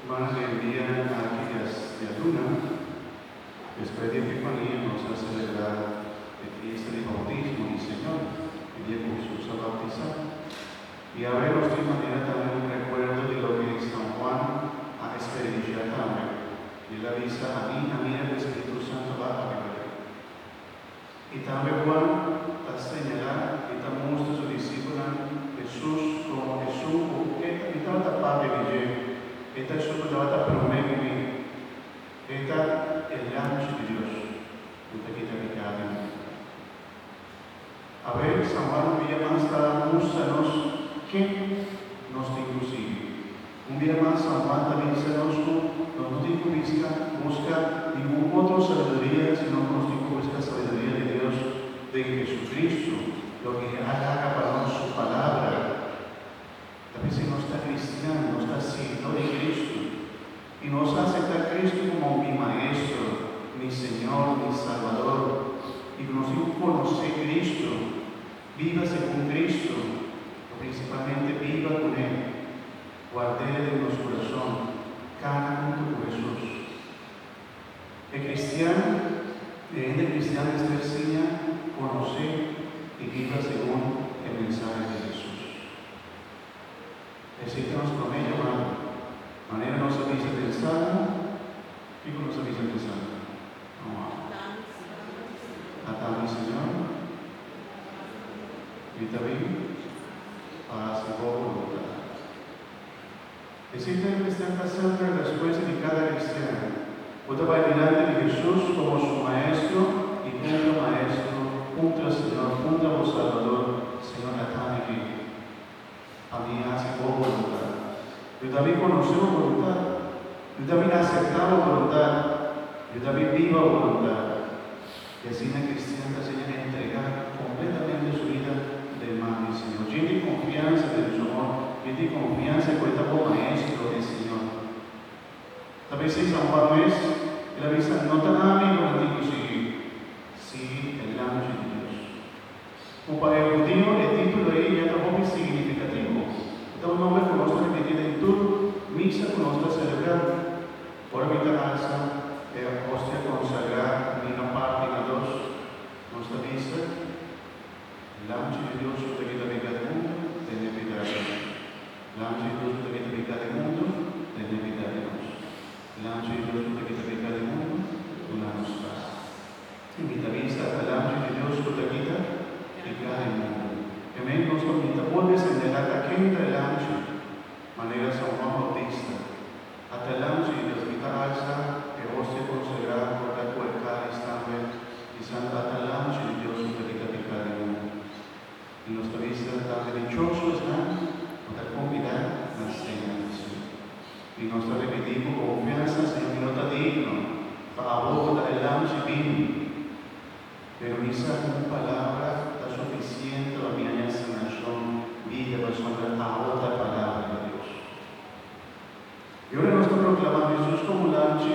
Mas den dia aki dialuna, despues di Epifania, nos a celebra e fiesta di bautismo di Señor, e dia cu Jesus a bautisa. Y awe nos tin manera tambe un recuerdo di loke San Juan a experiencia tambe. El a bisa, Ami a mira cu e Spiritu Santo baha riba dje. Y tambe Juan ta señala y ta mustra su discipelnan Jesus como esun cu e mi tabata papia di dje, e ta esun cu tabata prome cu mi, e ta e Lamchi di Dios cu ta kita picá di mundu. Awe, San Juan un bia mas ta mustra nos ken nos tin cu sigui. Un bia mas San Juan ta bisa nos cu nos no tin cu bisca, busca, ningun otro sabiduria, sino cu nos tin cu busca sabiduria di Dios den Jesucristo, loke E a laga pa nos, Su Palabra. Ta bisa nos ta cristian, nos ta siguidor di Cristo, y nos a acepta Cristo como mi Maestro, mi Señor, mi Salbador, y cu nos tin cu conoce Cristo, biba segun Cristo, o principalmente biba cu Ne, guard'E den nos curason, cana hunto cu Jesus. E cristian, e hende cristian mester siña conoce y biba segun e mensahe di Jesus. Esei ta nos promé yamada. Manera nos a bisa den Salmo, kiko nos a bisa den Salmo? Vamos a. Ata mi Señor, mi ta bin pa hasi bo boluntat. Esei ta mester ta semper respuesta di kada kristian ku ta bai dilanti di Hesus komo su Maestro i puntra, Maestro, puntra Señor, puntra bo Salbador, Señor, ata mi bin pa mi hasi bo boluntat. Yuda mi konosé bo boluntat. Yuda mi aseptá bo boluntat. Yuda mi biba bo boluntat. I asina kristian ta siña entregá kompletamente su bida den man di Señor. Dje tin konfiansa den su amor, dje tin konfiansa ku e ta bo Maestro, e Señor. Ta p'esei San Juan mes, el a bisa, No ta ami ku nan tin ku sigui, sigui e Lamchi di Dios. Ku pa e hudio e título ei ya ta hopi signifikativo. E ta un nomber ku nos ta ripití den tur misa ku nos ta selebrá. Ora mi ta alsa e hostia konsagrá mi a parti na dos, nos ta bisa, Lamchi di Dios ku ta kita piká di mundu, tene piedad di nos. Lamchi di Dios ku ta kita piká di mundu, tene piedad di nos. Lamchi di Dios ku ta kita piká di mundu, duna nos pas. I mi ta bisa ta lamchi di Dios ku ta kita piká di mundu. E men nos ta mi ta bolbe señalá ta ken ta e lamchi, manera San Juan Bautista. A ta e lamchi di Dios. Mi ta alsa e hostia konsagrá ku ta ku e kális tambe, bisando, A ta lamchi di Dios ku ta kita piká di mundu. I nos ta bisa tambe dichoso esnan ku ta kombidá na sena di Señor. I nos ta ripití ku konfiansa, Señor, mi no ta digno pa abo ku ta e lamchi bini, pero mi sa ku un palabra ta sufisiente pa mi haña sanashon, bida, pasobra abo ta e Palabra di Dios. I ora nos ta proklamá Hesus komo lamchi,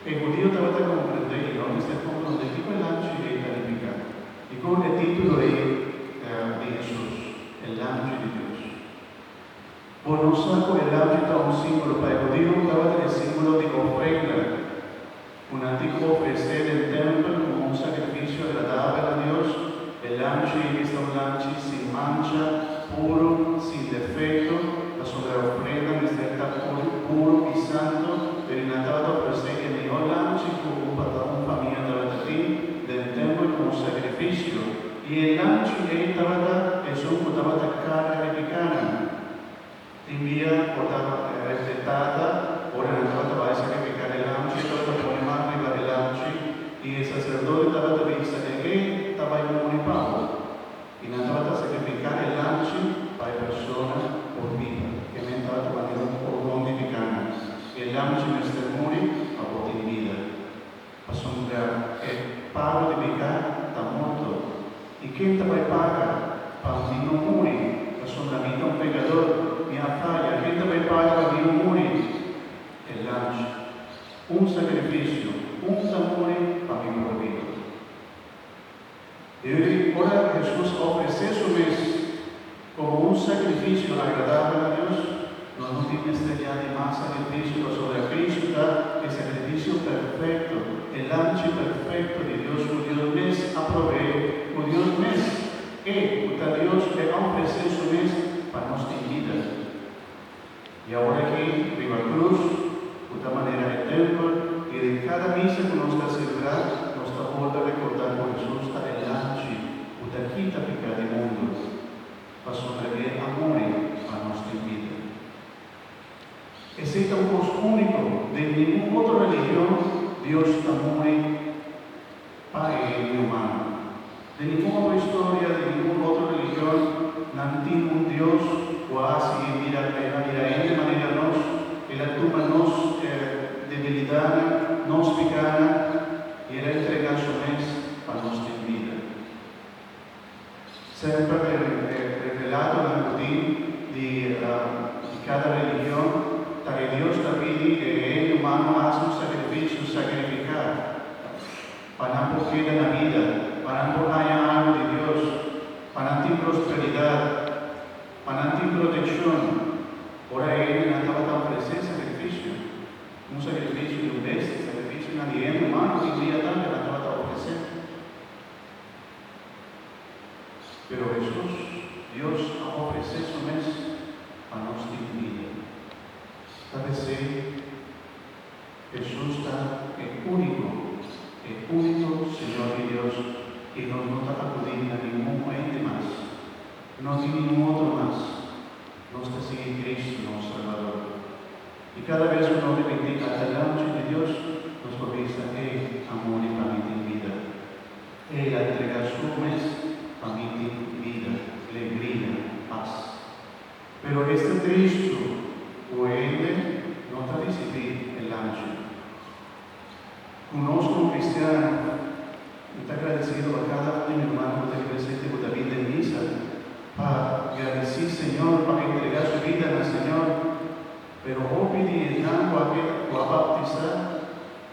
e hudio tabata komprendé i no mester komprondé kiko e lamchi ei ta nifiká i kon e título ei di Hesus, e Lamchi di Dios. Bo no sa ku e lamchi ta un símbolo pa e hudio tabata e símbolo di ofrenda ku nan tin ku ofresé den tèmpel komo un sakrifisio agradabel na Dios. E lamchi esta un lamchi sin mancha, puru, sin defekto, pasobra e ofrenda mester ta puru i santu, pero nan tabata ofresé e mihó lamchi ku un un famia tabata tin den tèmpel komo sakrifisio. I e lamchi ei tabata esun ku tabata karga e pikánan. Tin bia por ta e tata, ora nan tabata bai sakrifiká e lamchi, tabata pone man riba e lamchi, i e saserdote tabata bisa e ei ta bai muri pa bo. I nan tabata sakrifiká e lamchi pa e persona por biba. Ke men tabata manera un kordon di pikánan. E lamchi mester muri pa bo tin bida. Pasobra e pago di piká ta morto, i ken ta bai paga pa mi no muri? Pasobra mi ta un pekador, mi a faya, ken ta bai paga pa mi no muri? E lamchi, un sakrifisio, un ta muri pa mi por biba. I ora Hesus a ofresé su mes komo un sakrifisio agradabel na Dios, no Nos no tin mester di mas sakrifisio, pasobra Kristu ta e sakrifisio perfekto, e lamchi perfekto di Dios ku Dios mes a proveé, ku Dios mes, e ku ta Dios, e a ofresé su mes pa nos tin bida. I awor aki, riba krus, ku ta manera e tèmpel, i den kada misa ku nos ta selebrá, nos ta bolbe rekordá ku Hesus ta e lamchi ku ta kita piká di mundu, pasobra E a muri pa nos tin bida. Esei ta un kos úniko, den ningun otro religion Dios ta muri pa e hende humano. Den ningun otro historia, den ningun otro religion, nan tin un Dios ku a hasi e bira, el a bira hende manera nos, el a tuma nos debilidatnan, nos pikánan, i el a entregá su mes pa nos tin bida. Semper den e relatonan ku tin di di kada religion, ta e Dios ta pidi e hende humano hasi un sakrifisio, sakrifiká, pa nan por keda na bida, pa nan por haña algu di Dios, pa nan tin prosperidat, pa nan tin protekshon. Ora e hendenan tabata ofresé sakrifisio, un sakrifisio di un bestia, sakrifisionan di hende humano tin dia tambe nan tabata ofresé. Pero Hesus, Dios a ofresé su mes pa nos tin bida. Ta p'esei Hesus ta e úniko, e úniko Señor i Dios i nos no ta akudí na ningun hende mas. No tin ningun otro mas. Nos ta sigui Cristo nos Salbador. I kada bes ku nos ripití Ata lamchi di Dios, nos por bisa, E a muri pa mi tin bida. El a entregá su mes pa mi tin bida, legria, pas. Pero esta tristu ku hende no ta risibí e lamchi. Ku nos komo kristiano, mi ta agradesido pa kada un di mi rumannan ku ta presente ku ta bin den misa pa gradisí Señor pa entregá su bida na Señor. Pero hopi di esnan ku a keda ku a baptisá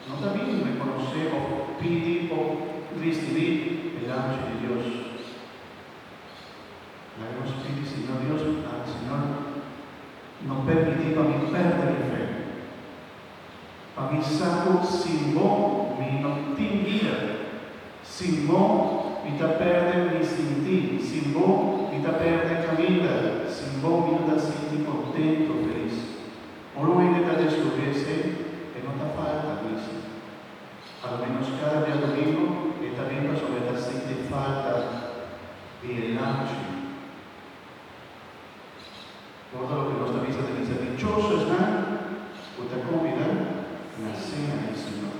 no ta bin rekonosé òf pidi òf risibí e lamchi di Dios. Laga nos pidi Señor Dios, ah, Señor, no permití pa mi pèrdè mi fe. Pa mi sa ku sin bo mi no tin bida. Sin bo mi ta pèrdè mi sintí. Sin bo mi ta pèrdè kaminda. Sin bo mi no ta sinti kontentu, felis. Ora un hende ta deskubrí esei, e no ta falta misa. A lo ménos kada diadomingo e ta bin pasobra e ta sinti falta di e lamchi. Corda loke nos ta bisa den misa, Dichoso esnan cu ta conbida na cena di Señor.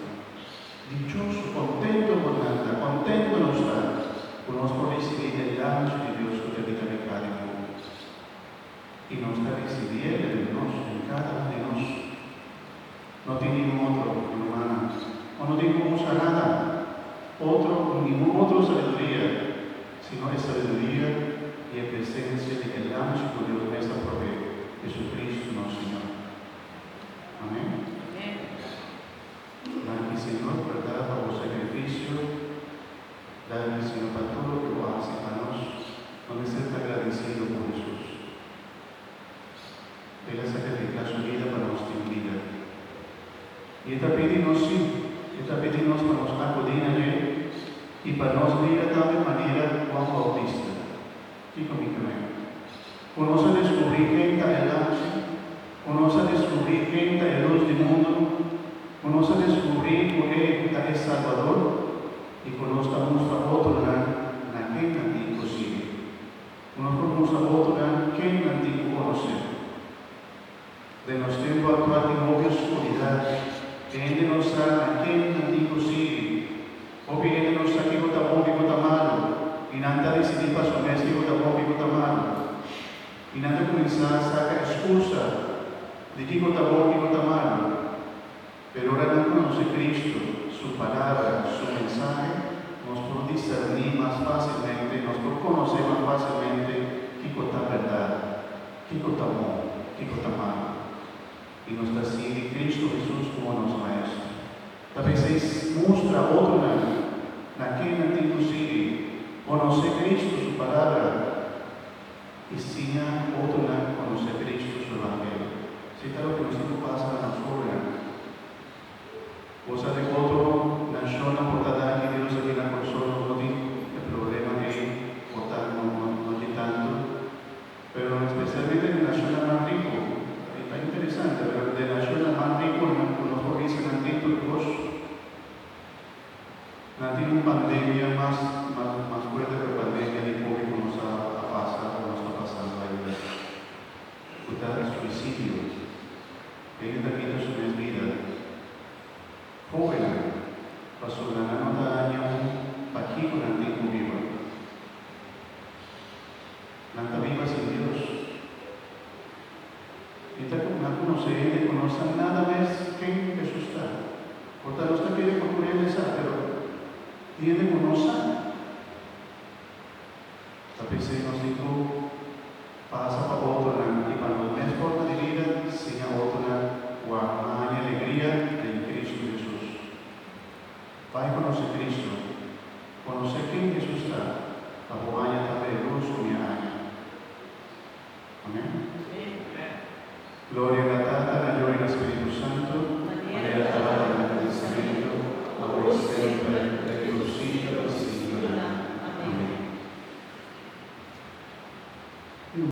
Dichoso, contento bo nan ta, contento nos ta cu nos por ricibi e lamchi di Dios cu ta kita pecá di mundu. Y nos ta ricibié den nos, den cada un di nos. No tin ningun otro, mi rumannan, o no tin cu usa nada otro, ningun otro sabiduria, sino e sabiduria i e presensia di e Lamchi ku Dios mes a proveé, Jesucristo nos Señor. Amén. Danki, Señor, bèrdat pa bo sakrifisio. Danki, Señor, pa tur loke bo a hasi pa nos. No mester ta gradisido ku Hesus. El a sakrifiká su bida pa nos tin bida. I e ta pidi nos, sí, e ta pidi nos pa nos akudí na dje i pa nos bira tambe manera Juan Bautista. Kiko mi ta meen? Ku nos a deskubrí ken ta e Lamchi, ku nos a deskubrí ken ta e lus di mundu, ku nos a deskubrí ku e ta e Salbador i ku nos ta mustra otronan na ken nan tin ku sigui. Ku nos por mustra otronan ken nan tin ku konosé. Den nos tempu aktual tin hopi oskuridat. E hende no sa na ken nan tin ku sigui. Hopi hende no sa kiko ta bon kiko ta malu, i nan ta disidí pa su mes kiko ta bon kiko ta malu. I nan ta kuminsá saka eskusa di kiko ta bon kiko ta malu. Pero ora nan konosé Kristu, Su Palabra, Su mensahe, nos por diserní mas fásilmente, nos por konosé mas fásilmente kiko ta bèrdat, kiko ta bon, kiko ta malu. I nos ta sigui Kristu Hesus komo nos Maestro. Ta p'esei mustra otronan na ken nan tin ku sigui, konosé Kristu, Su Palabra, i siña otronan konosé Kristu, Su Evangelio. Espesialmente den nashonnan mas riku. Ta interesante, pero den nashonnan mas riku nan ku nos por bisa nan tin tur kos. Nan tin un pandemia mas mas mas fuerte ku e pandemia di Covid ku nos a a pasa o nos ta pasando ainda, ku ta suisidio. Hende ta kita su mes bida. Hóbennan, pasobra nan no ta haña un pakiko nan tin ku biba. Nan ta biba sin Dios. Mi ta nan konosé hende ku no sa nada mes ken Hesus ta. Por ta nos ta kere ku tur hende sa, pero tin hende ku no sa. Ta p'esei nos tin ku pasa pa otronan i pa nos mes forma di bida siña otronan wak haña alegria den Kristu Hesus. Bai konosé Kristu. Konosé ken Hesus ta, pa bo haña tambe e lus ku mi a haña. Amèn. Gloria na Tata, na Yu i na Spiritu Santu.